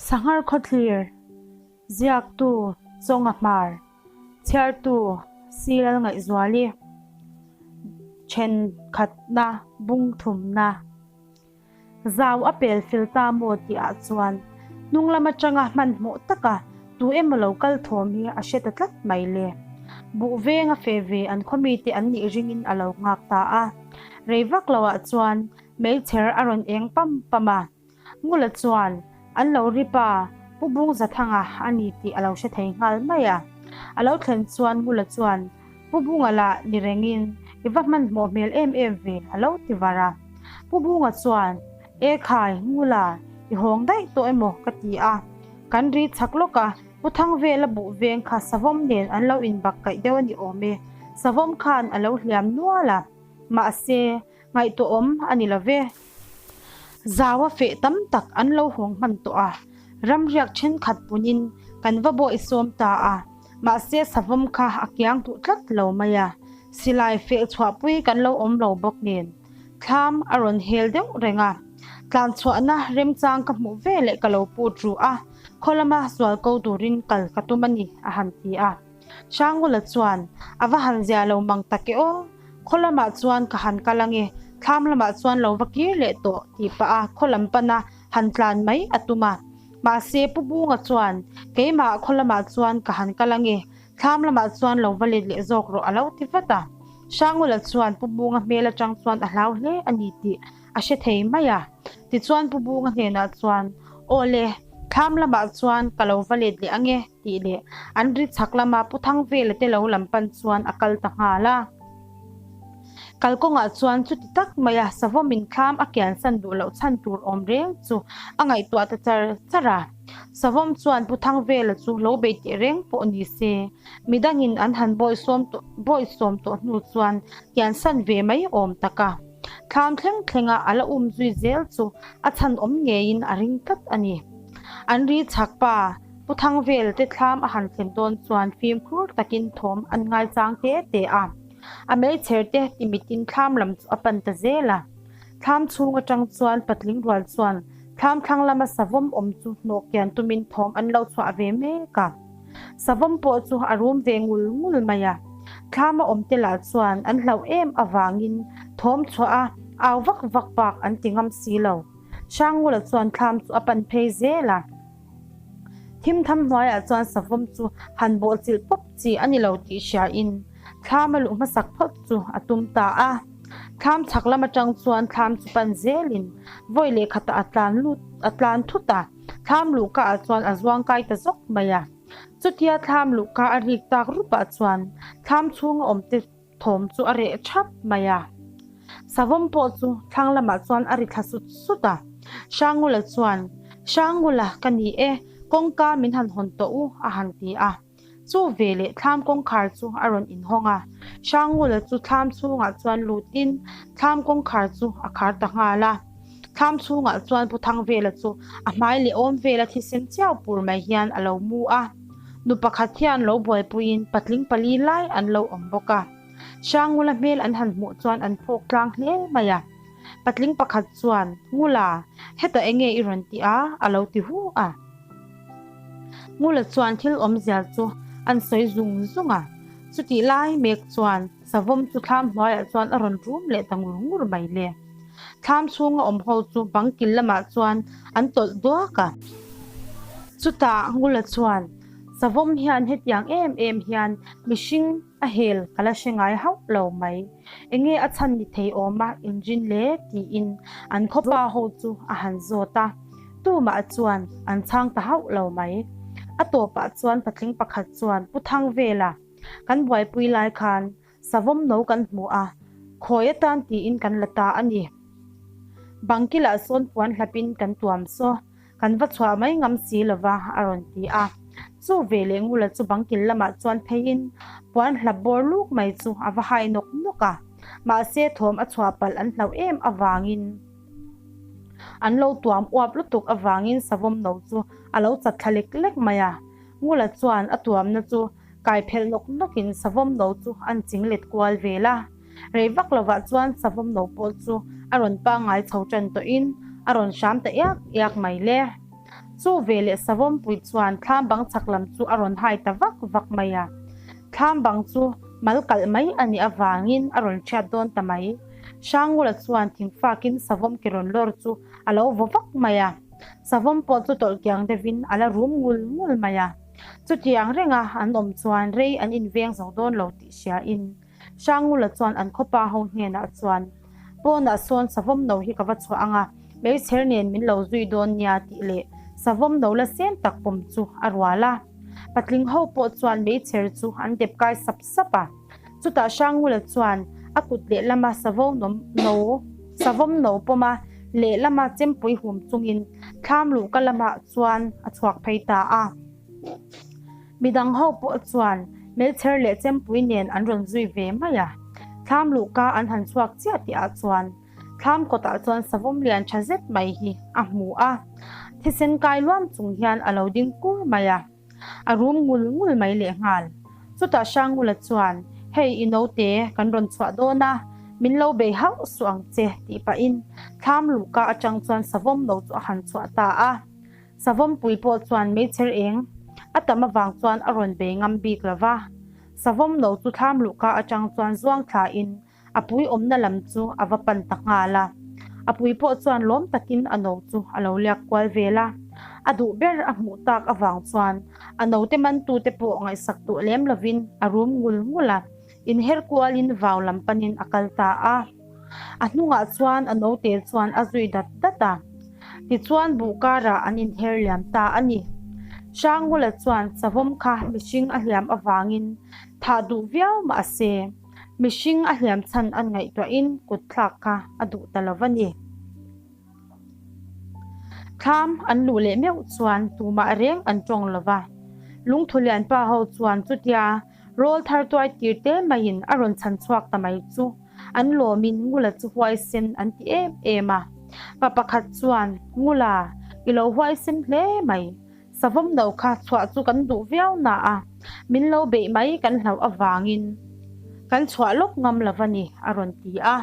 Sanghar Khawthlir, Ziaktu, Chawnga Hmar, Chhiartu, Silal Ngaihzuali, Thenkhatna, Bungthumna. Zau a pel fel ta maw tih ah chuan hnung lam atanga hmanhmawh taka tu emaw lo kal thawm hi a hre ta tlat mai le. Buh veng a feh ve an khaw mite an nih ringin a lo nghak ta a. Rei vak lo ah chuan meichher a rawn eng pam pam a. Ngula chuan an lo ri pa Pu Bungzathanga a ni tih a lo hre thei nghal mai a. A lo thlen chuan Ngula chuan Pu Bunga lah ni rengin i va hmanhmawh hmel em em ve a lo ti var a. Pu Bunga chuan, E khai, Ngula, i hawng daih tawh emaw ka ti a. Kan ri chak lawk a, Pu Thangvela buh veng kha savawm nen an lo inbak kaih deuh a ni awm e. Savawm khan a lo hliam nual a. Mahse, Ngaihtuahawm a ni lo ve. Zau a feh tam tak an lo hawng hman tawh a, ramriak thenkhat punin kan va bawi sawm ta a, mahse savawm kha a kiang duh tlat lo mai a, silai feh chhuahpui kan lo awm lo bawk nen thlam a rawn hel deuh reng a, tlanchhuahna remchang ka hmuh veleh ka lo put ru a, khaw lama zual ko turin kal ka tum a ni a han ti a. Hrangula chuan, A va han zia lo mang tak e aw, khaw lamah chuan ka han kal ange, thlam lamah chuan lo va kir leh tawh tih pah a khaw lam pana han tlan mai a tum a. Mahse Pu Bunga chuan, Keimah khaw lamah chuan ka han kal ange, thlam lamah chuan lo va let leh zawk rawh a lo ti vat a. Hrangula chuan Pu Bunga hmel atang chuan a hlau hle a ni tih a hre thei mai a. Tichuan Pu Bunga hnenah chuan, Aw le, thlam lamah chuan ka lo va let leh ange tih leh an ri chhak lama Pu Thangvela te lo lam pan chuan a kal ta nghal a. Kalkawngah chuan chuti tak maia Savawmin thlam a kiansan duh loh chhan tur awm reng chu a ngaihtuah ta char char a. Savawm chuan Pu Thangvela chu lo bei teh reng pawh ni se, midangin an han bawisawm tawh bawisawm tawh hnu chuan kiansan ve mai awm tak a. Thlam thleng thlenga a la um zui zel chu a chhan awm ngeiin a ring tlat a ni. An ri chhak pa Pu Thangvel te thlam a han thlen dawn chuan fimkhur takin thawm an ngaichang te te a. A meichher te timitin thlam lam chu a pan ta zel a. Thlam chhung atang chuan patling rual chuan thlam thlang lama savawm awm chu hnawh kian tumin thawm an lo chhuah ve mek a. Savawm pawh chu a rum ve ngul ngul mai a, thlam a awm te lah chuan an hlauh em avangin thawm chhuah a au vak vak bak an ti ngam si lo. Hrangngula chuan thlam chu a pan phei zel a, thim tham hnuaiah chuan savawm chu han bawhchilh pawp chi a ni lo tih hriain thlam a luh hmasak phawt chu a tum ta a. Thlam chhak lam atang chuan thlam chu pan zelin vawi leh khatah a tlan lut a tlan thut a. Thlam luhka ah chuan a zuang kai ta zawk mai a. Chutia thlam luhka a rik tak rup ah chuan thlam chhunga awm te thawm chu a reh thap mai a. Savawm pawh chu thlang lamah chuan a ri thla sut sut a. Hrangula chuan, Hrangula ka ni e, kawngka min han hawn tawh u a han ti a. Chu veleh thlam kawngkhar chu a rawn inhawng a, Hrangula chu thlam chhungah chuan lutin thlam kawngkhar chu a khar ta nghal a. Thlam chhungah chuan Pu Thangvela chu a hmai leh awm vela thisen chiau pur mai hian a lo mu a. Nu pakhat hian lo buaipuiin patling pali lai an lo awm bawk a. Hrangula hmel an han hmuh chuan an phawk tlang hle mai a. Patling pakhat chuan, Ngula, hetah enge i rawn tih a? a lo ti hu a. Ngula chuan thil awmzia chu an sawi zung zung a, chutih lai mek chuan savawm chu thlam hnuaiah chuan a rawn rum leh ta ngur ngur mai le. Thlam chhunga awm ho chu bang kil lamah chuan an tawlh duak a. Chutah Ngula chuan, Savawm hian hetiang em em hian mihring a hel ka la hre ngai hauh lo mai. Enge a chhan ni thei awm a inrin le tiin an khawpa ho chu a han zawt a. Tumah chuan an chhang ta hauh lo mai. A tawpah chuan patling pakhat chuan Pu Thangvela kan buaipui lai khan savawm no kan hmu a, khawi atan tiin kan la ta a ni. Bangkilah sawn puan hlapin kan tuam saw. Kan va chhuah mai ngam si lova a rawn ti a. Chu ve leh Ngula chu bangkil lamah chuan pheiin puan hlap bawr luk mai chu a va hai nawk nawk a. Mahse thawm a chhuah palh an hlauh em avangin an lo tuam uap lutuk avangin savawm no chu a lo chat thla lek lek mai a. Ngula chuan a tuamna chu kai phelh nawk nawkin savawm no chu an ching let kual vel a. Rei vak lovah chuan savawm no pawh chu a rawn pangngai chho tan tawhin a rawn hram ta iak iak mai le. Chu veleh Savawmpui chuan thlam bang chhak lam chu a rawn hai ta vak vak mai a. Thlam bang chu mal kalh mai a nih avangin a rawn hriat dawn ta mai. Hrangula chuan thingfakin Savawm ke rawn lawr chu a lo vaw vak mai a. Savawm pawh chu tawlh kiang deuhin a la rum ngul ngul mai a. Chutiang renga an awm chuan rei an inveng zo dawn lo tih hriain Hrangula chuan an khawpa ho hnenah chuan, Pawnah sawn savawm no hi ka va chhuah ang a, meichher nen min lo zui dawn nia tih leh savawm no la sen tak pawm chu a rual a. Patling ho pawh chuan meichher chu an dep kai sap sap a. Chutah Hrangula chuan a kut lehlama savawm no pawm a, lehlama chempui hum chungin thlam luhka lamah chuan a chhuak phei ta a. Midang ho pawh chuan Melchher leh Chempui nen an rawn zui ve mai a. Thlam luhka an han chhuak chiah tih ah chuan thlam kawtah chuan savawm lian tha zet mai hi a hmu a. Thisen kai luam chung hian a lo ding kur mai a. A rum ngul ngul mai lehnghal. Chutah Hrangula chuan, Hei i naute kan rawn chhuah dawn a, min lo bei hauh suh ang che tih pahin thlam luhka atang chuan savawm no chu a han chhuah ta a. Savawmpui pawh chuan meichher eng a tam avang chuan a rawn bei ngam bik lo va. Savawm no chu thlam luhka atang chuan zuang thlain a pui awmna lam chu a va pan ta nghal a. A pui pawh chuan lawm takin a no chu a lo liak kual vel a. A duh ber a hmuh tak avang chuan a note mantute pawh ngaihsak duh lem lovin a rum ngul ngul a, inher kualin vau lam panin a kal ta a. A hnungah chuan a note chuan a zui dat dat a. Tichuan buh karah an inher liam ta a ni. Hrangula chuan savawm kha mihring a hliam avangin thah duh viau mah se, mihring a hliam chhan an ngaihtuahin kut thlak kha a duh ta lo va ni. Thlam an luh leh meuh chuan tumah reng an tawng lo va. Lungthulian pa ho chuan chutia rawl thar tuai tir te maiin a rawn chhan chhuak ta mai chu an lawmin Ngula chu huaisen an ti em em a. Pa pakhat chuan, Ngula, i lo huaisen hle mai. Savawm no kha chhuah chu kan duh viau na a, min lo beih mai kan hlauh avangin kan chhuah lawk ngam lo va ni, a rawn ti a.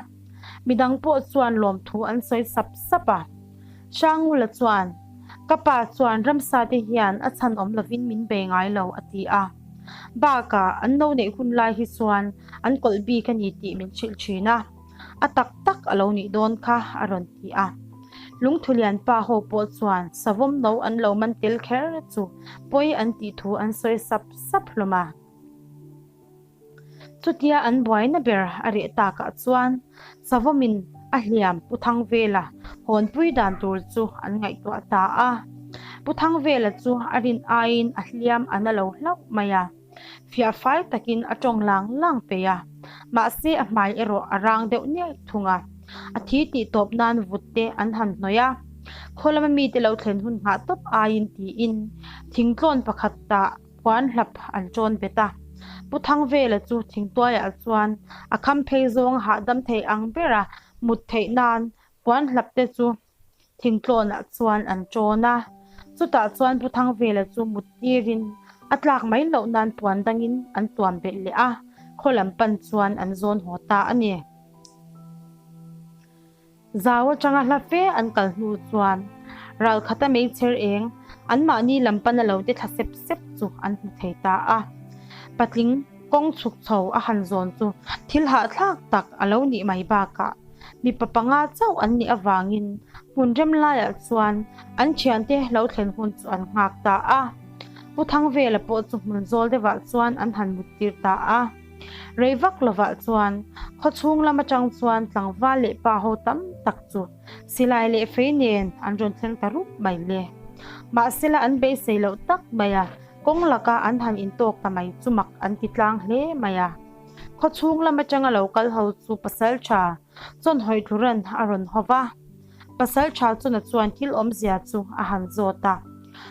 Midang pawh chuan lawmthu an sawi sap sap a. Hrangula chuan, Ka pa chuan ramsa te hian a chhan awm lovin min bei ngai lo, a ti a. Bakah an no neih hun lai hi chuan an kawlh bik a ni tih min hrilh thin a. A tak tak a lo nih dawn kha, a rawn ti a. Lungthulian pa ho pawh chuan savawm no an lo man tel kher chu pawi an tih thu an sawi sap sap hlawm a. Chutia an buaina ber a reh takah chuan savawmin a hliam Pu Thangvela hawnpui dan tur chu an ngaihtuah ta a. Pu Thangvela chu a rin aiin a hliam a na lo hlauh mai a. Fiah fai takin a tawng lang lang peih a, mahse a hmai erawh a rang deuh niaih thung a. A thi tih tawp nan vut te an han hnawih a, khaw lama mite lo thlen hun nghah tawp aiin tiin thingtlawn pakhat tah puan hlap an tawn bet a. Pu Thangvela chu thingtuaiah chuan a kham phei zawng a hahdam thei ang bera mut theih nan puan hlap te chu Thingtlawnah chuan an ṭawn a, chutah chuan Pu Thangvela chu mut tirin a tlak mai loh nan puan dangin an tuam belh leh a, khaw lam pan chuan an zawn haw ta a ni. Zau atanga hla fe an kal hnu chuan ralkhata meichher eng anmahni lam pana lo te thla sep sep chu an hmu thei ta a. Patling kawng chhuk chho a han zawn chu thil hahthlak tak a lo nih mai bakah, Mipa panga chauh an nih avangin hmun rem laiah chuan an thiante lo thlen hun chu an nghak ta a. Pu Thangvela pawh chu hmun zawl deuhah chuan an han mut tir ta a. Rei vak lovah chuan khaw chhung lam atang chuan tlangval leh pa ho tam tak chu silai leh fei nen an rawn thleng ta rup mai le. Mahsela an beisei loh tak mai a, kawng laka an han intawk ta mai chu mak an ti tlang hle mai a. Khaw chhung lam atanga lo kal ho chu Pasaltha Chawnhawi Tluran a rawn haw va. Pasaltha Chawna chuan thil awmzia chu a han zawt a.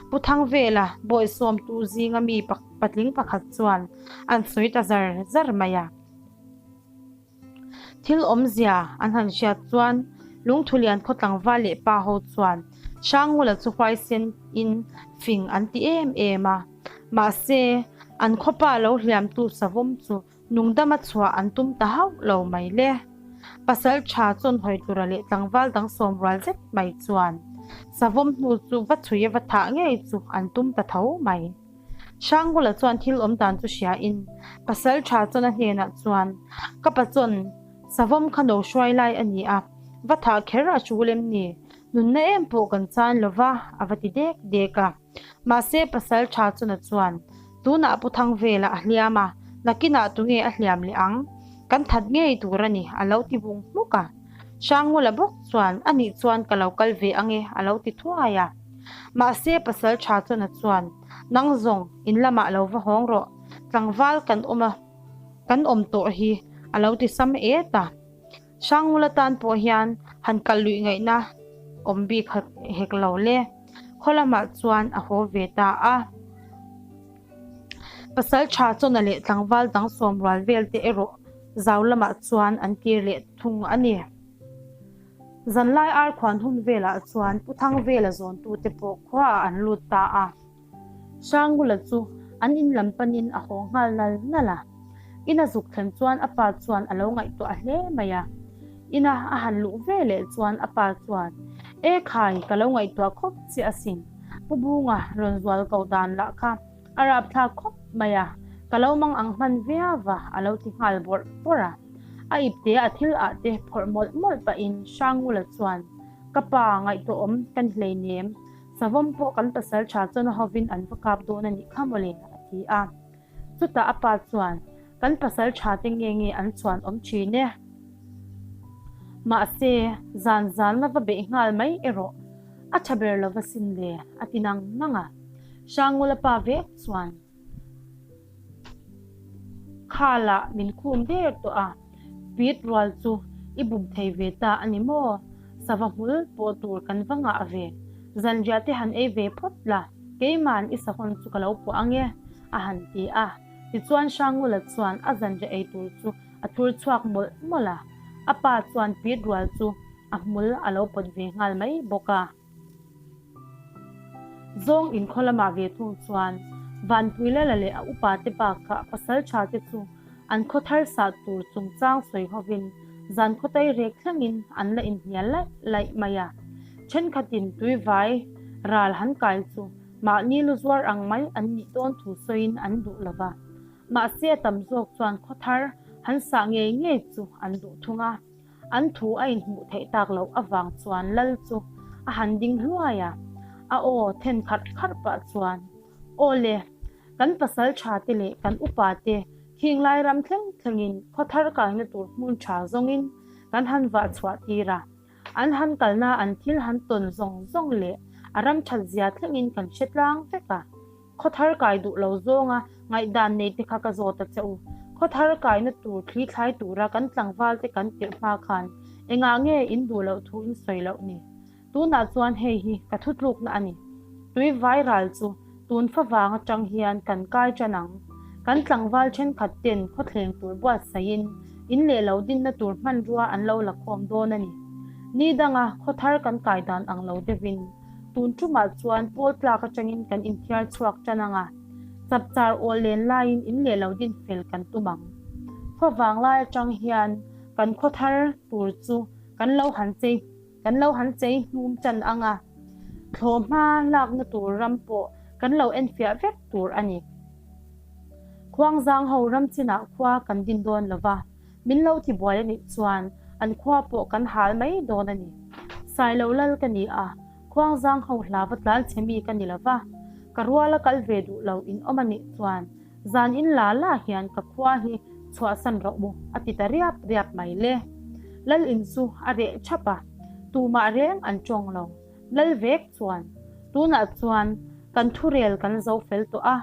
Pu Thangvela bawihsawmtu zinga mi patling pakhat chuan an sawi ta zar zar mai a. Thil awmzia an han hriat chuan Lungthulian khaw tlangval leh pa ho chuan Hrangngula chu huaisen in fing an ti em em a. Mahse, an khawpa lo hliamtu savawm chu nungdama chhuah an tum ta hauh lo mai le. Pasal tha chawnhawi tura leh tlangval dang sawm rual zet mai chuan. Savawm hnu chu va chhui a va thah ngei chu an tum ta tho mai. Hrangula chuan thil awm dan chu hria in pasal tha chuan a hnenah chuan, Ka pa chuan savawm kha no hruai lai a ni a, va thah kher a tul em ni? Nunna em pawh kan chan lo va, a va ti dek dek a. Mahse pasal tha chuna chuan, Tunah Pu Thangvela a hliam a, nakinah tunge a hliam leh ang? Kan that ngei tur a ni, a lo ti vung hmuk a. Hrangngula bawk chuan, Anih chuan ka lo kal ve ange, a lo ti thuai a. Mahse pasal tha chuna chuan, Nang zawng, in lamah lo va hawng rawh, tlangval kan awm a, kan awm tawh hi, a lo ti sam et a. Hrangngula tan pawh hian han kal luih ngaihna awm bik hek lo le. Khaw lamah chuan a haw ve ta a. Pasal tha chawna leh tlangval dang sawmrual vel te erawh zau lamah chuan an kir leh thung a ni. Zanlai arkhuan hun velah chuan Pu Thangvela zawntute pawh khuaah an lut ta a. Hrangula chu an in lam panin a haw nghal nal nal a. Ina zuk thlen chuan a pa chuan a lo ngaihtuah hle mai a. Ina a han luh ve leh chuan a pa chuan, E khai, ka lo ngaihtuah khawp che asin. Pu Bunga rawn zual ko dan lah kha a rapthlak khawp mai a, ka lo mang ang hman viau va, a lo ti nghal bawrh bawrh a. A ipte a thil ah te phawrh mawlh mawlh pahin Hrangula chuan, Ka pa, ngaihtuahawm ka ni hleinem. Savawm pawh kan pasal tha chuan a hovin an va kap dawn a nih kha mawle, a ti a. Chutah a pa chuan, Kan pasal tha te nge nge an chhuan awm thin e. Mahse, zan zan la va beih nghal mai erawh a tha ber lo va sin le, a ti nang nang a. Hrangula pa vek chuan, Khalah min khum der tawh a, Pit rual chu i bum thei ve ta a ni maw? Sava hmul pawh tur kan va ngah ve. Zanriah te han ei ve phawt la, keima'n i sahawn chu ka lo puah ang e, a han ti a. Tichuan Hrangula chuan a zanriah ei tur chu a thur chhuak mawlh mawlh a. A pa chuan pit rual chu a hmul a lo pawt ve nghal mai bawk a. Zawng inkhaw lamah ve thung chuan Vanpuilala leh a upate bakah pasaltha te chu an khaw thar sah tur chungchang sawi hovin zan khaw tai rek thlengin an la inhnial laih laih mai a. Thenkhatin tuivai ral han kai chu mahni lu zuar ang mai an nih dawn thu sawiin an duh lo va. Mahse a tam zawk chuan khaw thar han sah ngei ngei chu an duh thung a. An thu a inhmuh theih tak loh avang chuan Lal chu a han ding hluai a, a aw then kharh kharh pah chuan, Aw le, kan pasal tha te leh kan upa te khing lai ram thleng thlengin khaw thar kaina tur hmun tha zawngin kan han vah chhuah tir a, an han kalna an thil han tawn zawng zawng leh a ram that zia thlengin kan hre tlang vek a. Khaw thar kai duh lo zawnga ngaihdan nei te kha ka zawt a che u. Khaw thar kaina tur thli thlai tura kan tlangval te kan tirh hma khan engah nge in duh loh thu in sawi loh ni? Tunah chuan hei hi ka thutlukna a ni. Tui vai ral chu tun fa vang atang hian kan kai tan ang. Kan tlangval thenkhat ten khawthleng tur buatsaihin in leh lo dinna tur hmanrua an lo la khawm dawn a ni. Ni danga khaw thar kan kai dan ang lo deuhin Tun tumah chuan pawl tlak atangin kan inthiar chhuak tan ang a, chapchar awl len laiin in leh lo din fel kan tum ang. Khaw vanglai atang hian kan khaw thar tur chu kan lo han chei kan lo han chei hnum tan ang a, thlawhhma lakna tur ram pawh kan lo enfiah vek tur a ni. Khuangzang ho ram chinah khua kan din dawn lo va. Min lo ti buai a nih chuan an khua pawh kan hal mai dawn a ni. Sailo lal ka ni a, Khuangzang ho hla va tlan chhe mi ka ni lo va, ka ruala kal ve duh lo in awm a nih chuan zan in la la hian ka khua hi chhuahsan rawh u a ti ta riap riap mai le. Lal in chu a reh thap a, tumah reng an tawng lo. Lal vek chuan tunah chuan kan thurel kan zo fel tawh a,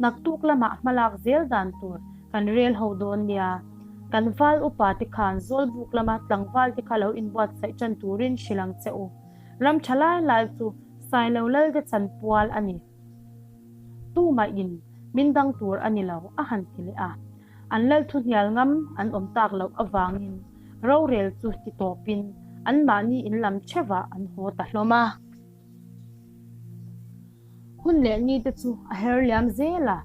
Naktuk lamah hmalak zel dan tur kan rel ho dawn nia. Kan val upa te khan Zawlbuk lama tlangval te kha lo inbuatsaih tan turin hrilh ang che u. Ram tha lai lai chu Sailo Lal te chan pual a ni. Tumah in min dang tur a ni lo a han ti leh a. An lal thu hnial ngam an awm tak loh avangin rorel chu ti tawpin anmahni in lam theuhah an haw ta hlawm a. Hun leh ni te chu a her liam zel a,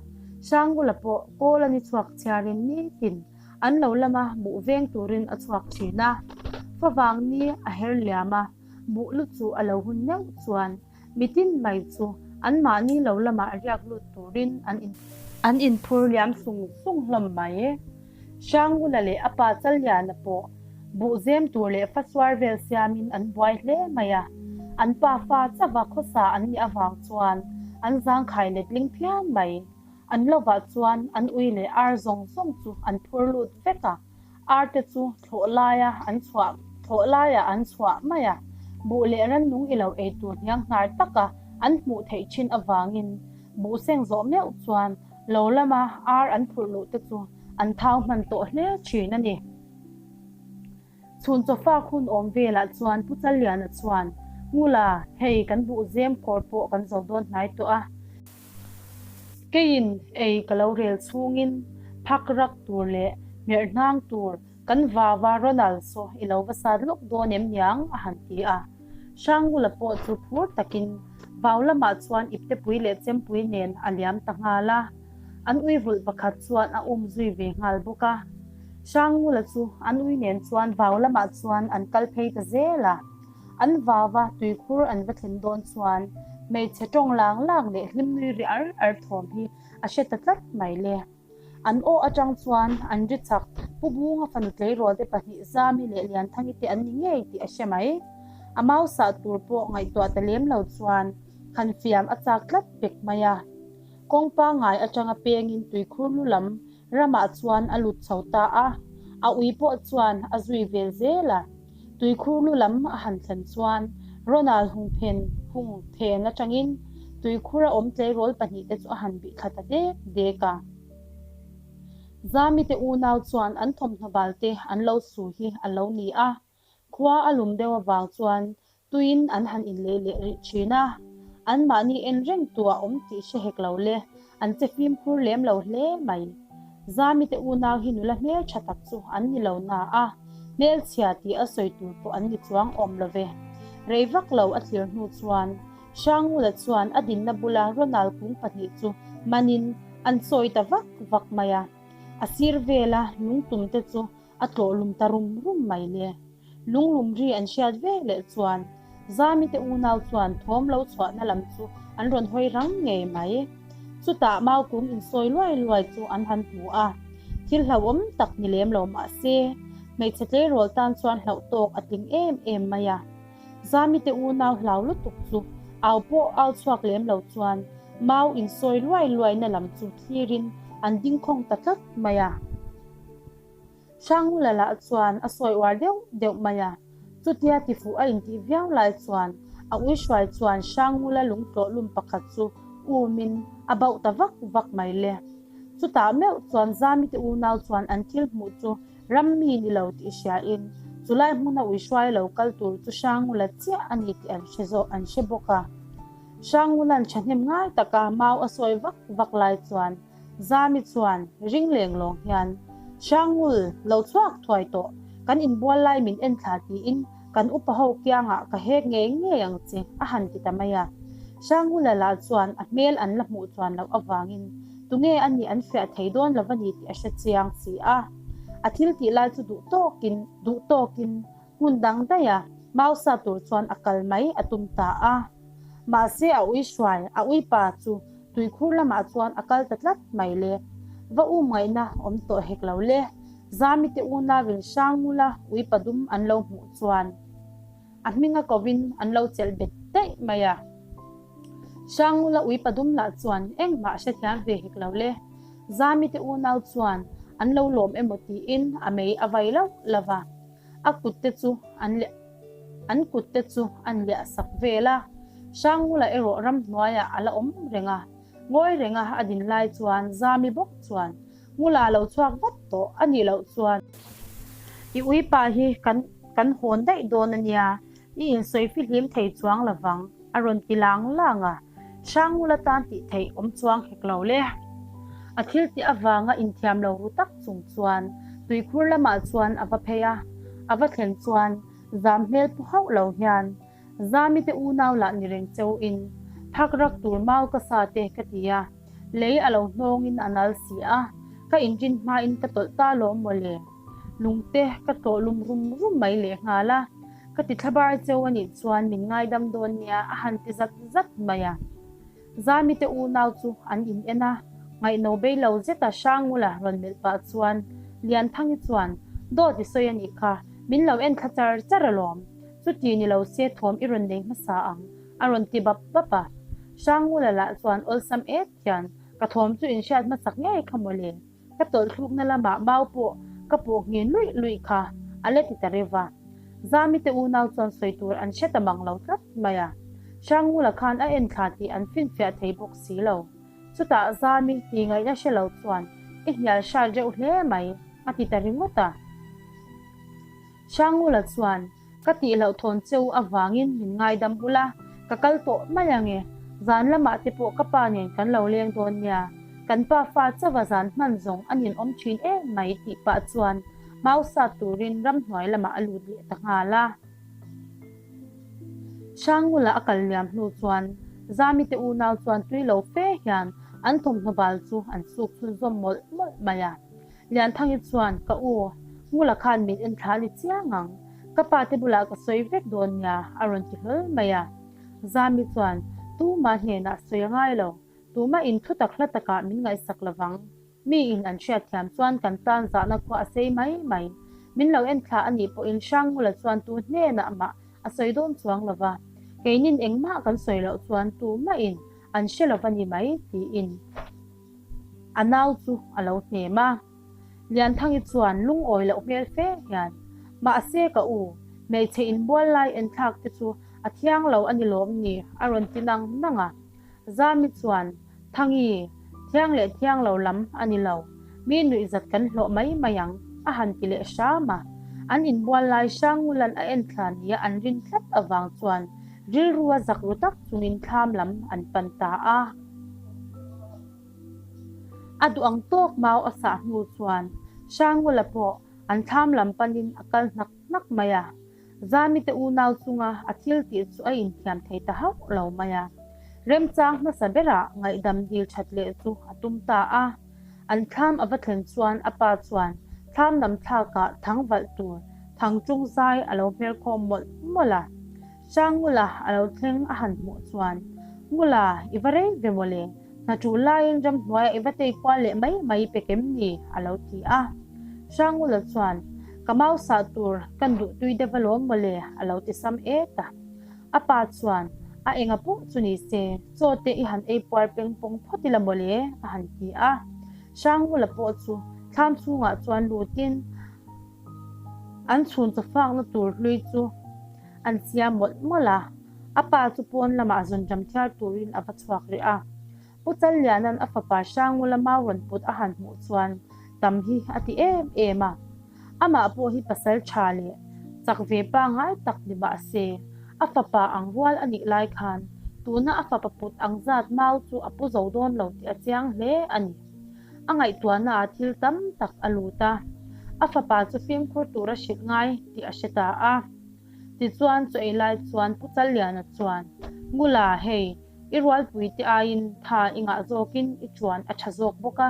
Hrangula pawh kawl a ni chhuak chhiarin nitin an lo lama buh veng turin a chhuak thin a. Favang ni a her liam a, Buh lu chu a lo hun meuh chuan mitin mai chu anmahni lo lamah riak lut turin an in an inphur liam sung sung hlawm mai. Hrangula leh a pa Challiana pawh buh zem tur leh fasuar vel siamin an buai hle mai a, an pa fa chauha khawsa an nih avang chuan an zangkhai letling phian mai. An lovah chuan an ui leh ar zawng zawng chu an phur lut vek a. Ar te chu thlawh laia an chhuah thlawh laiah an chhuah mai a, buh leh rannung i lo ei tur hniang hnar taka an hmuh theih thin avangin buh seng zawh meuh chuan lo lama ar an phurh luh te chu an thau hman tawh hle thin a ni. Chhun chawfak hun awm velah chuan Pu Challiana chuan, Ngula, hei kan buh zem kawr pawh kan zo dawn hnai tawh a. Keiin ei ka lo rel chhungin phak rak tur leh hmerh hnang tur kan vava Ronald saw i lo va sat lawk dawn em niang a han ti a. Hrangula pawh chu phur takin vau lamah chuan iptepui leh chempui nen a liam ta nghal a. An ui vulh pakhat chuan a um zui ve nghal bawk a. Hrangula chu an ui nen chuan vau lamah chuan an kal phei ta zel a. An vava tuikhur an va thlen dawn chuan hmeichhe tawng lang lang leh hlim nui ri ar ar thawm hi a hre ta tlat mai le. An aw atang chuan an ri chak Pu Bunga fanu tleirawl te pahnih Zami leh Lianthangi te an ni ngei tih a hre mai. A mau sah tur pawh ngaihtuah ta lem lo chuan han fiam a chak tlat pek mai a. Kawng pangngai atanga pengin tuikhur lu lam Ramah chuan a lut chho ta a, a ui pawh chuan a zui vel zel a. Tuikhur lu lam a han thlen chuan Ronald hung phen hung phen atangin tuikhur a awm tleirawl pahnihte chu a han bih thla ta dek dek a. Zamite unau chuan an thawmhnaw balte an lo su hi a lo ni a, Khua a lum deuh avang chuan tuiin an han inlei leh rih thin a, anmahni en reng tu a awm tih hre hek lo le, an che fimkhur lem lo hle mai. Zami te unau hi nula hmeltha tak chu an ni lo na a, hmelchhia tih a sawi tur pawh an ni chuang awm lo ve. Rei vak lo a thlir hnu chuan Hrangula chuan a dinna bula Ronald kung pahnih chu manin an sawi ta vak vak mai a, a sir vela lungtum te chu A tlawh lum ta rum rum mai le. Lunglum ri an hriat ve leh chuan Zami te unau chuan thawm lo chhuahna lam chu an rawn hawi rang ngei mai. Chutah Maukung insawi luai luai chu an han hmu a, thil hlauhawm tak ni lem lo mah se, hmeichhe tleirawl tan chuan hlauh tawk a tling em em mai a. Zami te unau hlau lutuk chu au pawh au chhuak lem lo chuan Mau insawi luai luaina lam chu thlirin an ding khawng ta tlat mai a. Hrangula lah chuan a sawi uar deuh deuh mai a, chutia tifuh a intih viau lai chuan a uihruai chuan Hrangula lungtlawh lum pakhat chu umin a bauh ta vak vak mai le. Chutah meuh chuan Zamite unau chuan an thil hmuh chu ram mi ni lo tih hriain chulai hmuna uihruai lo kal tur chu Hrangula chiah a ni tih an hre zawh an hre bawk a. Hrangula'n thahnem ngai taka mau a sawi vak vak lai chuan Zami chuan ring leng lawng hian, Hrangul, lo chhuak thuai tawh, kan inbual lai min en thla tiin kan upa ho kiangah ka hek ngei ngei ang che, a han ti ta mai a. Hrangula lah chuan a hmel an la hmuh chuan loh avangin tunge a nih an fiah thei dawn lo a ni tih a hre chiang si a. A thil tih lai chu duh tawkin duh tawkin Hmun dang daiha mausa tur chuan a kal mai a tum ta a. Mahse a ui hruai, a ui pa chu tuikhur lamah chuan a kal ta tlat mai le. Va um ngaihna awm tawh hek lo le. Zami te unauin Hrangmula ui pa dum an lo hmuh chuan a hminga kovin an lo chelh bet daih mai a. Hrangmula ui pa dum lah chuan engmah a hrethiam ve hek lo le. Zami te unau chuan an lo lawm emaw tiin a mei a vai lauh lauh a. A kut te chu an leh an kut te chu an liah sak vel a, Hrangula erawh ramhnuaiah a la awm reng a. Ngawi renga a din lai chuan Zami bawk chuan, Ngula lo chhuak vat tawh a nih loh chuan i uipa hi kan kan hawn daih dawn a nia, i insawi fihlim thei chuang lovang. A rawn ti lang lang a, Hrangula tan tih theih awm chuang hek lo le. A thil tih avanga inthiam lo ru tak chung chuan tuikhur lamah chuan a va phei a, a va thlen chuan zam hmel pu hauh lo hian Zami te unau lah ni reng cheu in phak rak tur mau ka sa te ka ti a, lei a lo hnawngin a nal si a, ka inrin hmain ka tawlh ta lawm mawle. Lungte ka tlawh lum rum rum mai lehnghal a. Ka ti thlabar cheu a nih chuan min ngaidam dawn nia a han ti zat zat mai a. Zami te unau chu an in en a, ngaihno bei lo zeta Hrangula rawn melh pah chuan Lianthangi chuan, Dawt i sawi a nih kha, min lo en thla char char alawm, chuti ni lo se thawm i rawn nei hmasa ang, a rawn ti bap bap a. Hrangula lah chuan awlsam et hian, Ka thawm chu in hriat hmasak ngei kha mawle. Ka tawlhthlukna lamah mau pawh ka pawh nghin luih luih kha a la ti ta reuh va. Zami te unau chuan sawi tur an hre ta mang lo tlat mai a. Hrangngula khan a en thla tih an finfiah thei bawk si lo. Chutah Zami tih ngaihna hre lo chuan i hnial hrat reuh hle mai a ti ta ringawt a. Hrangngula chuan Ka tih loh thawn che u avangin min ngaidam ula, ka kal tawh mai ang e. Zan lamah te pawh ka pa nen kan lo leng dawn nia. Kan pa fa chauha zan hman zawng a ninawm thin em mai tih pah chuan mau sat turin ramhnuai lamah a lut leh ta nghal a. Hrangngula a kal liam hnu chuan Zami te unau chuan tui lo fe hian an thawmhnaw bal chu an suk chhunzawm mawlh mawlh mai a. Lianthangi chuan, Ka u, Ngula khan min en thla ni chiang ang. Ka pa te bulah ka sawi vek dawn nia, a rawn ti hlawl mai a. Zami chuan, Tumah hnenah sawi a ngai lo. Tumah in thu tak hla takah min ngaihsak lovang. Mi in an hriatthiam chuan kan tan zahna khua a sei mai mai. Min lo en thla a nih pawhin Hrang Ngula chuan tu hnenah mah a sawi dawn chuang lova. Keinin engmah kan sawi loh chuan tumah in an hre lova ni mai, tiin. A nau chu a lo hnem a. Lianthangi chuan lungawi loh hmel fe hian, Mahse ka u, hmeichhe inbual lai enthlak te chu a thiang lo a ni lawm ni? a rawn ti nang nang a. Zami chuan, Thangi, thiang leh thiang lo lam a ni lo. Mi nuihzat kan hlawh mai mai ang, a han ti leh hram a. An inbual lai Hrangngula'n a enthla nia an rin tlat avang chuan rilrua zak ru tak chungin thlam lam an pan ta a. A duh ang tawk mau a sah hnu chuan Hrangngula pawh an thlam lam panin a kal hnak hnak mai a. Zami te unau chunga a thil tih chu a inthiam thei ta hauh lo mai a. Remchang hmasa berah ngaihdam dil that leh chu a tum ta a. An thlam a va thlen chuan a pa chuan thlam lam thlakah thang valh tur thang tung zai a lo hmer khawm mawlh mawlh a. Hrangngula a lo thleng a han hmuh chuan, Ngula, i va rei ve mawle, hna ṭul laiin ramhnuaiah i va tei kual leh mai mai pek em ni? a lo ti a. Hrangngula chuan, Ka mau sah tur kan duh tui deuh alawm mawle, a lo ti sam et a. A pa chuan, A enga pawh chu ni se, chaw te i han ei puar peng pawng phawt ila mawle, a han ti a. Hrangngula pawh chu thlam chhungah chuan lutin an chhun chawfakna tur hlui chu, An siam mawlh mawlh a, a pa chu pawn lamah zunram thiar turin a va chhuak rih a. Pu Challiana'n a fapa Hrangngula mau rawn put a han hmuh chuan tam hi a ti em em a. Amah pawh hi pasal tha leh chak ve pangngai tak ni mah se, a fapa ang rual a nih lai khan tuna a fapa put ang zat mau chu a pu zo dawn lo tih a chiang hle a ni. A ngaihtuahnaah thil tam tak a lut a, a fapa chu fimkhur tura hrilh ngai tih a hre ta a. Tichuan chaw ei lai chuan Pu Challiana chuan, Ngula, hei, i rualpuite aiin tha i ngah zawkin i chuan a tha zawk bawk a,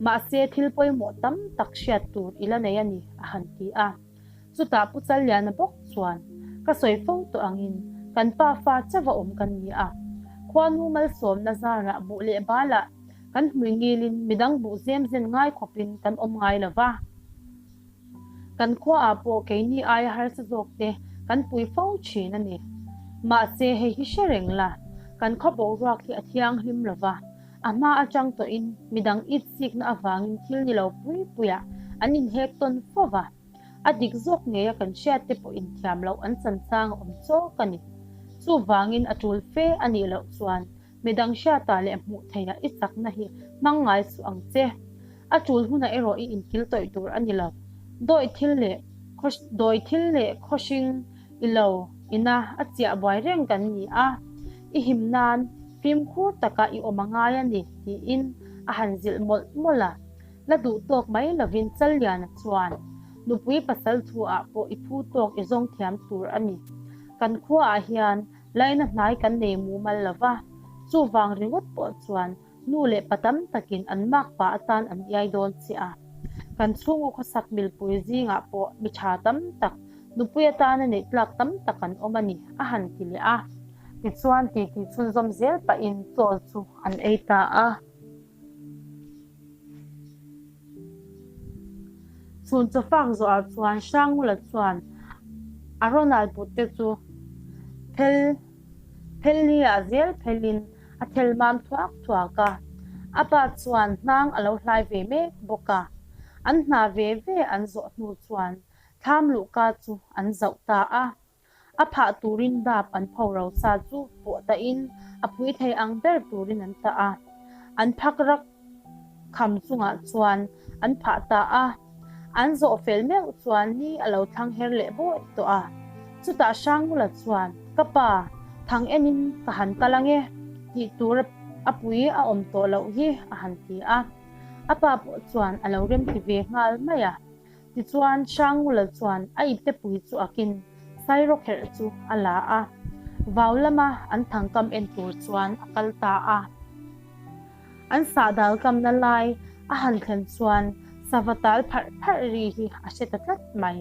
mahse thil pawimawh tam tak hriat tur i la nei a ni, a han ti a. Chutah Pu Challiana bawk chuan, Ka sawi fo tawh angin kan pa fa chauha awm kan ni a, khuanu malsawmna zarah buh leh balah kan hmui ngilin midang buh zem zen ngai khawpin kan awm ngai lo va. Kan khuaah pawh keini aia harsa zawk te kan pui fo thin a ni. Mahse hei hi hre reng la, kan khaw boruak hi a thianghlim lo va, a hma atang tawhin midang it sikna avangin thil ni lo pui puiah an inhek tawn fo va, a dik zawk ngeia kan hriat te pawh inthiam loh an chanchang a awm chawk a ni. Chuvangin a tul fe a nih loh chuan Midang hriatah leh hmuh theihah i chakna hi hmang ngai suh ang che. A tul hunah erawh i inkil tawih tur a ni lo. Dawi thil leh dawi thil leh khawhring i lo ina a chiah buai reng kan ni a, i him nan fimkhur taka i awm a ngai a ni tiin a han zilh mawlh mawlh a. La duh tawk mai lovin Challiana chuan nupui pasal thu ah pawh i phu tawk i zawng thiam tur a ni. Kan khuaah hian Laina hnai kan nei mumal lo va, chuvang ringawt pawh chuan nu leh pa tam takin an makpa atan an iai dawn che a. Kan chhungaw khawsak milpui zingah pawh mi tha tam tak, Nupui atana neih tlak tam tak an awm a ni, a han ti leh a. Tichuan titi chhunzawm zel pahin chaw chu an ei ta a. Chhun chaw fak zawhah chuan Hrangula chuan a rawn put te chu phel phel li ah zel phelin a thel mam thuak thuak a. A pa chuan hnang a lo hlai ve mek bawk a. An hna ve ve an zawh hnu chuan thlam luhka chu an zauh ta a. A phah turin dap an pho ro sa chu pawh tahin a pui thei ang ber turin an tah a. An phak rak kham chungah chuan an phah ta a. An zawh fel meuh chuan ni a lo thlang her leh bawih tawh a. Chutah Hrangula chuan, Ka pa, thang enin ka han kal ang e, tih tur a pui a awm tawh loh hi, a han ti a. A pa pawh chuan a lo remti ve nghal mai a. Tichuan, Hrangula chuan a iptepui chu akin Sairawkherh chu a la a, vau lama an thangkam en tur chuan a kal ta a. An sahdal kamna lai a han thlen chuan sava tal pharh pharh ri hi a hre ta tlat mai.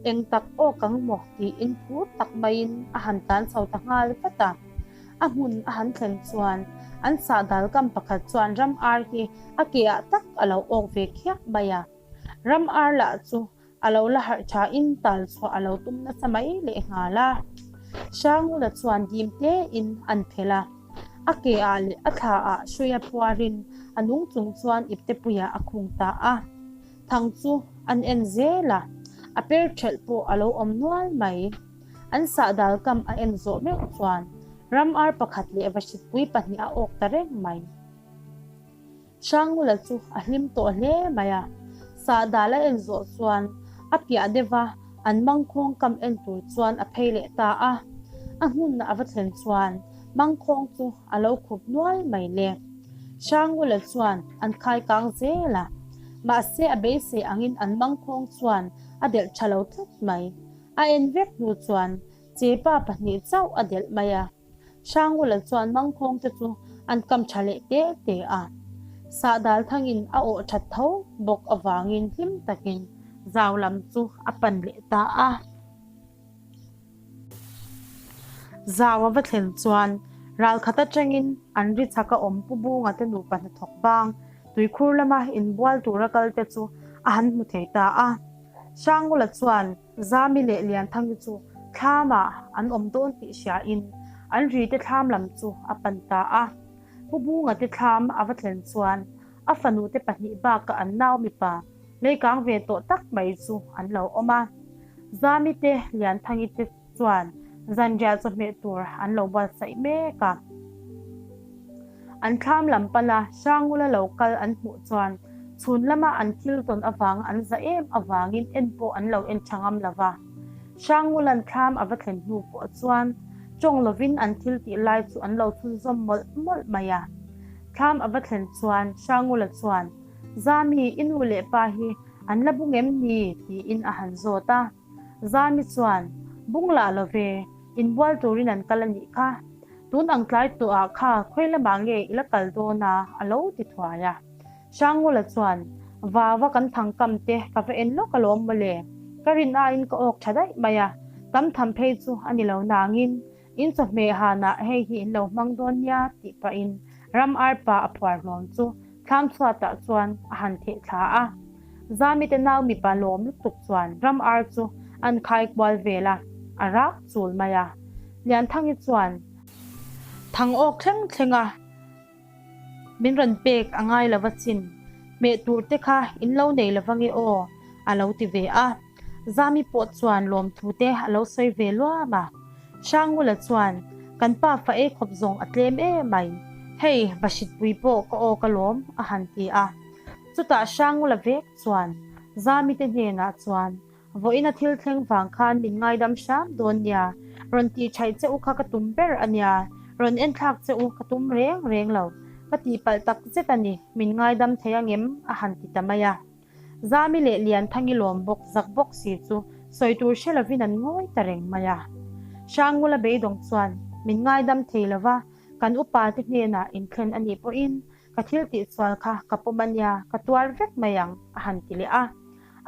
Eng tak aw kang maw tiin phur tak maiin a han tlan chho ta nghal vat a. A hmun a han thlen chuan an sahdal kam pakhat chuan ram ar hi a ke ah tak a lo awk ve khiah mai a. Ram ar lah chu a lo la harh tha in tal chhuah a lo tum nasa mai leh nghal a. Hrangula chuan dim hle in an phelh a, a ke ah leh a thla ah hrui a phuar in a nung chung chuan iptepui ah a khung ta a. Thang chu an en zel a, a per thelh pawh a lo awm nual mai. An sahdal kam a en zawh meuh chuan ram ar pakhat leh vahritpui pahnih a awk ta reng mai. Hrangula chu a hlim tawh hle mai a, sahdal a en zawh chuan a piah deuh va an mangkhawng kam en tur chuan a phei leh ta a. A hmun a va thlen chuan mangkhawng chu a lo khup nual mai le. Hrangula chuan an khai kang zel a, mahse a beisei angin an mangkhawng chuan a delh tha lo tlat mai. A en vek hnu chuan chepa pahnih chauh a delh mai a. Hrangula chuan mangkhawng te chu an kam tha leh te te a, sahdal thangin a awh that tho bawk avangin hlim takin zau lam chu a pan leh ta a. Zau a va thlen chuan ralkhat atangin an ri chhak a awm Pu Bunga te nupa hnathawk bang tuikhur lama inbual tura kal te chu a han hmu thei ta a. Hrangula chuan Zami leh Lianthangi chu thlamah an awm dawn tih hriain an rite thlam lam chu a pan ta a. Pu Bunga te thlam a va thlen chuan a fanute pahnih bakah an nau mipa leikang ve tawh tak mai chu an lo awm a. Zami te Lianthangi te chuan zanriah chawhmeh tur an lo buatsaih mek a. An thlam lam pana Hrangula lo kal an hmuh chuan chhun lama an thil tawn avanga an za em avangin en pawh an lo en tha ngam lo va. Hrangula'n thlam a va thlen hnu pawh chuan tawng lovin an thil tih lai chu an lo chhunzawm mawlh mawlh mai a. Thlam a va thlen chuan Hrangula chuan, Zami, i nu leh pa hi an la bung em ni? tiin a han zawt a. Zami chuan, Bung lah lo ve, inbual turin an kal a nih kha. Tun ang tlai tawhah kha khawi lamah nge i la kal dawn a? a lo ti thuai a. Hrangula chuan, Vava kan thangkam te ka va en lawk alawm mawle, ka rin aiin ka awk tha daih mai a, tam tham phei chu a ni lo nangin in chawhmeh hanah hei hi in lo hmang dawn nia tih pahin ram arpa a phuar hlawm chu thlam chhuatah chuan a han theh thla a. Zamite nau mipa lawm lutuk chuan ram ar chu an khai kual vel a, a rak chul mai a. Lianthangi chuan, Thang awk thleng thleng a, min rawn pek a ngai lova chin, hmeh tur te kha in lo nei lova nge aw, a lo ti ve a. Zami pawh chuan lawmthu te a lo sawi ve luam a. Hrangula chuan, Kan pa fa ei khawp zawng a tlem em mai, hei Vahritpui pawh ka aw ka lawm, a han ti a. Chutah Hrangula vek chuan Zami te hnenah chuan, Vawiina thil thleng vang khan min ngaidam hram dawn nia, rawn tih thaih che u kha ka tum ber a nia, rawn enthlak che u ka tum reng reng lo, ka tihpalh tak zet a ni, min ngaidam thei angem? a han ti ta mai a. Zami leh Lianthangi lawm bawk zak bawk si chu sawi tur hre lovin an ngawi ta reng mai a. Hrangula beidawng chuan min ngaidam thei lova, kan upa te hnenah inthlen a nih pawhin Ka thil tih sual kha ka pawm a nia, ka tuar vek mai ang, a han ti leh a.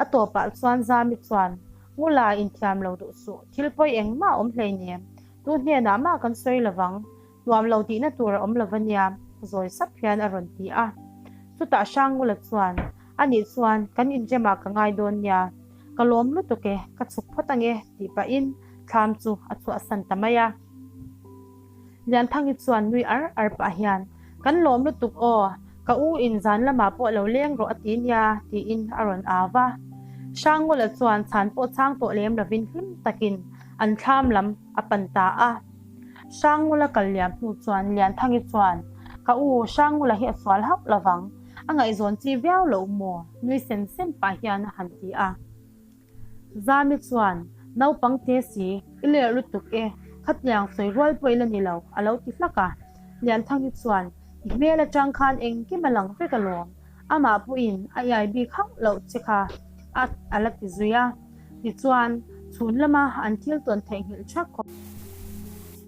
A tawpah chuan Zami chuan, Ngula inthiam lo duh suh, thil pawi engmah a awm hleinem, tu hnenah mah kan sawi lovang, nuam lo tihna tur a awm lo va nia, zawi sap hian a rawn ti a. Chutah Hrangngula chuan, Anih chuan kan inremah ka ngai dawn nia, ka lawm lutuk e, ka chhuk phawt ange, tih pahin thlam chu a chhuahsan ta mai a. Lianthangi chuan nui ar ar pah hian, Kan lawm lutuk aw, ka u in zan lamah pawh lo leng rawh a ti nia, tiin a rawn au va. Hrangngula chuan chhan pawh chhang tawh lem lovin hlim takin an thlam lam a pan ta a. Hrangngula kal liam hnu chuan Lianthangi chuan, Ka u, Hrangngula hi a sual hauh lovang, a ngaihzawn chi viau loh maw? nui sen sen pah hian a han ti a. Zami chuan, Naupang te si, i lerh lutuk e, khatiang sawi rual pawh i la ni lo, a lo ti hlak a. Lianthangi chuan, I hmel atang khan engkim a lang vek alawm, amah pawhin a iai bik hauh loh che kha, a a la ti zui a. Tichuan, chhun lama an thil tawn theihnghilh thak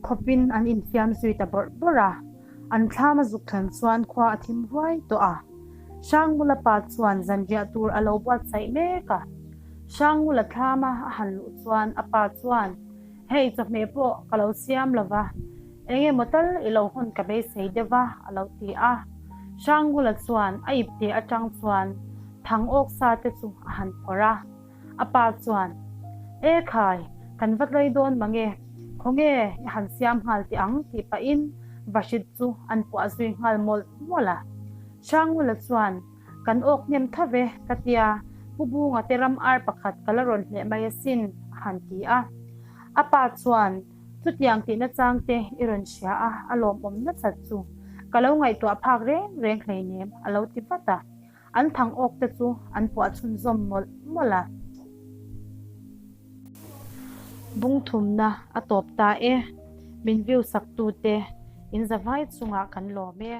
khawpin an infiam zui ta bawrh bawrh a. An thlam a zuk thlen chuan khua a thim ruai tawh a. Hrangngula pa chuan zanriah tur a lo buatsaih mek a. Hrangngula thlama a han luh chuan a pa chuan, Hei chawhmeh pawh ka lo siam lo va, eng emaw tal i lo hawn ka beisei deuh va, a lo ti a. Hrangngula chuan a ipte atang chuan thang awk sa te chu a han phawrh a. A pa chuan, E khai, kan va tlai dawn mange, khawnge i han siam nghal teh ang tih pahin Vahrit chu an puah zui nghal mawlh mawlh a. Hrangngula chuan, Kan awk hnem tho ve, ka tia, Pu Bunga te ram ar pakhat ka la rawn hleh mai asin, a han ti a. A pa chuan, Chutiang tihna chang te i rawn hria a, a lawmawm nasat chu. Ka lo ngaihtuah phak reng reng hleinem, a lo ti vat a. An thang awk te chu an puah chhunzawm mawlh mawlh a. Bung thumna a tawp ta e. Min view sak tute in zavai chungah kan lawm e.